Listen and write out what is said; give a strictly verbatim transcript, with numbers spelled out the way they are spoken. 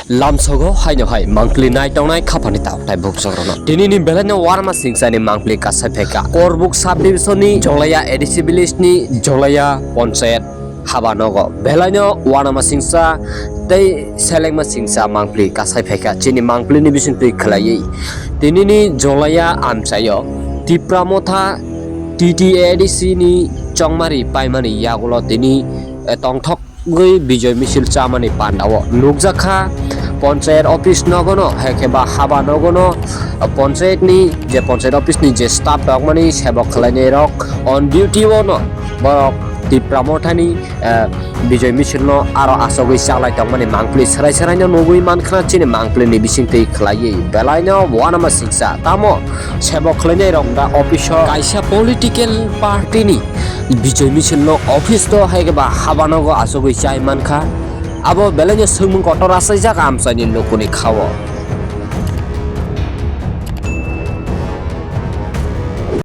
Lamsogo haino hai mangpli nai tongnai khapani tauk tai bukchok rokno. Tini ni belai no Warma Singsa ni mangpli kasai phaikha. Korbuk sub division ni Jolaya A D C village ni Jolaya ponchayat haba nogo. Belai no Warma Singsa tei Selengma Singsa mangpli kasai phaikha. Chini mangpli ni bising twi khwlaiwi. Tini ni Jolaya amchaio Tipra Motha T T A D C ni chongmari paimani yagulo tini, eh, tongthok gwi Bijoy misil chamani pandao nukjakha. Ponchayat office nogono, hai khe ba haba nogono, ponchayat ni je ponchayat office ni je staff rok mani sebok khwlainai rok on duty o no borok Tipra Mothani, eh, Bijoy misil no aro asogwi chaklai tongmani mangpli serai serai no nugwi mankha chini mangpli ni bising twi khwlaiwi belai no Warma Singsa tamo sebok khwlainai rok da office o kaisa political party ni Bijoy misil no office to hai khe ba haba nogo asogwi chai mankha. Abo belai no swngmung kotor achaijak amchaini lukuni khao.